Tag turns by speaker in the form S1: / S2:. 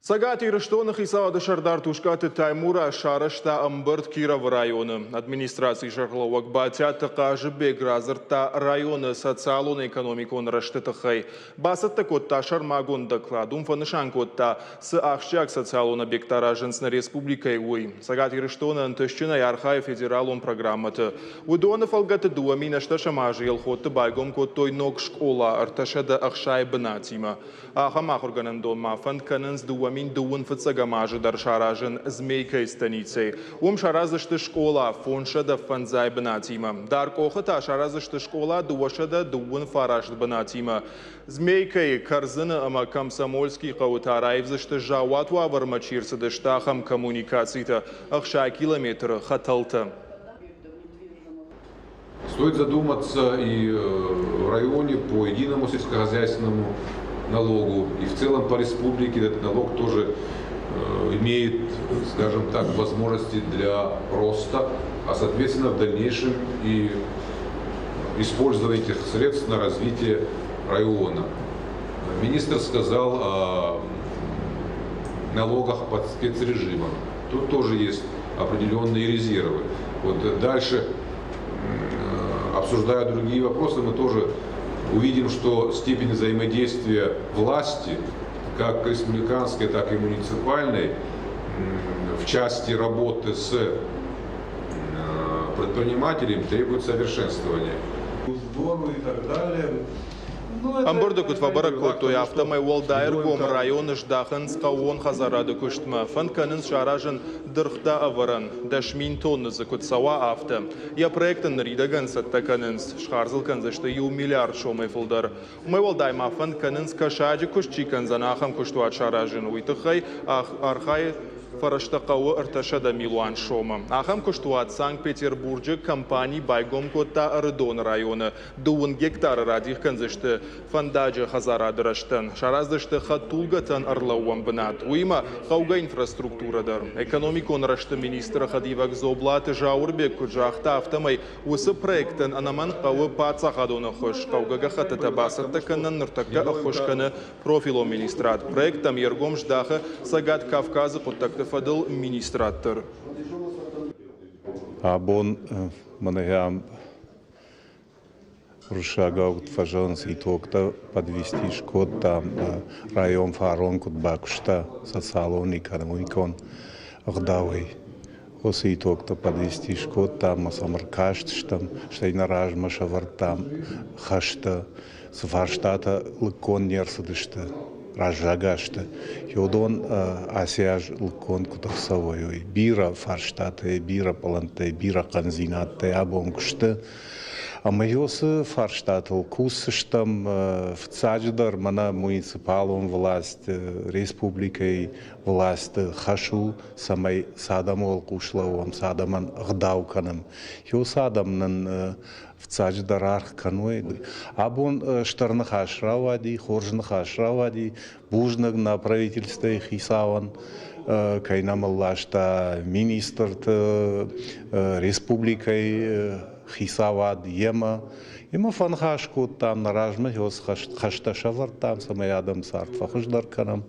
S1: Цӕгат Ирыстоны хицауады сӕрдар Тускъаты Таймураз сарӕзта ӕмбырд Кировы районы. Администрацийы сӕргълӕууӕг Батиаты Хъазыбег радзырдта районы социалон-экономикон рӕзты тыххӕй. Бацӕттӕ кодта сӕрмагонд доклад. Уым фӕнысан кодта, цы ахсджиаг социалон объекттӕ аразынц нӕ республикӕйы, уый. Цӕгат Ирыстоны ӕнтыстджынӕй архайы федералон программӕты. Уыдоны фӕлгӕты 2018 азы Елхотты байгом кодтой ног скъола 360 бынатимӕ. Ахӕм ахуыргӕнӕндон ма фӕнд кӕнынц 2021 азы дӕр саразын Змейкӕйы станицӕйы. Уым сараздзысты скъола 505 бынатимӕ. Даркъохы та сараздзысты скъола 239 бынатимӕ. Змейкӕйы, Кӕрдзыны ӕмӕ Комсомольский хъӕуы та раивдзысты заууат уавӕрмӕ чи рцыдысты, ахӕм коммуникацитӕ 60 километры хӕтӕлтӕ.
S2: Стоит задуматься и в районе по единому сельскохозяйственному налогу, и в целом по республике этот налог тоже имеет, скажем так, возможности для роста, а соответственно в дальнейшем и использование этих средств на развитие района. Министр сказал о налогах под спецрежимом. Тут тоже есть определенные резервы. Вот дальше, обсуждая другие вопросы, мы тоже увидим, что степень взаимодействия власти, как республиканской, так и муниципальной, в части работы с предпринимателем требует совершенствования.
S3: Сбору и так далее.
S1: Ӕмбырды куыд фӕбӕрӕг кодтой, афтӕмӕй уӕлдай ӕргом районы здахынц хъӕууон хӕдзарады куыстмӕ. Фӕнд кӕнынц саразын дыргътӕ ӕвӕрӕн, 10 000 тонны дзы куыд цӕуа, афтӕ. Йӕ проект ын ныридӕгӕн цӕттӕ кӕнынц. Схардз ыл кӕндзысты 1 миллиард сомӕй фылдӕр. Уымӕй уӕлдай ма фӕнд кӕнынц, кӕсаджы куыст чи кӕндзӕн, ахӕм куыстуат саразын. Уый тыххӕй архайы фӕрӕзтӕ хъӕуы 300 милуан сомы. Ахӕм куыстуат Санкт-Петербурджы компани байгом кодта Ӕрыдоны районы. 2 гектары радих кӕндзысты фӕндаджы хӕдзарады рӕзтӕн. Сараздзысты хӕдтулгӕтӕн ӕрлӕууӕн бынат. Уыимӕ хъӕугӕ инфраструктурӕ дӕр. Экономикон рӕзты министры хӕдивӕг Дзоблаты Зауырбег куыд загъта, афтӕмӕй уыцы проектӕн ӕнӕмӕнг хъӕуы паддзахадон ӕххуыс. Хъӕугӕ гӕххӕттытӕ бацӕттӕ кӕнынӕн ныртӕккӕ ӕххуыс кӕны профилон министрад. Проекттӕм йе ргом здахы Цӕгат Кавказы хъуыддӕгты фӕдыл министрад дӕр.
S3: Абон мӕнӕ уруссагау куд фӕзӕгъунцӕ, итогтӕ подвести скодтам, район фарон куд бакуста социалон-экономикон ӕгъдауӕй. Уыцы итогтӕ подвести скодтам ӕмӕ сӕм ӕркастыстӕм, стӕй нӕ размӕ сӕвӕрдтам хӕстӕ, цы фарстатӕ лыггонд не рцыдысты раззаг азты, уыдон ацы аз лыггонд куыд ӕрцӕуой, уый. Бирӕ фарстатӕ, бирӕ пълӕнттӕ, бирӕ хъӕндзинӕдтӕ абон куысты. Ӕмӕ уыцы фарстатыл кусдзыстӕм фыццаджыдӕр мӕнӕ муниципалон власть, республикӕйы власты хӕс у, цӕмӕй цы адӕмы уӕлхъус лӕууӕм, цы адӕмӕн ӕгъдау кӕнӕм. Уыцы адӕм нын фыццаджыдӕр аргъ кӕной. Абон стыр ныхас рауади, хорз ныхас рауади. Бузныг нӕ правительствойы хицауӕн, кӕй нӕм ласта министрты, республикӕйы хицауад йемӕ. Емӕ фӕныхас кодтам, нӕ размӕ хӕстӕ сӕвӕрдтам, цӕмӕй адӕм цард фӕхуыздӕр кӕнӕм.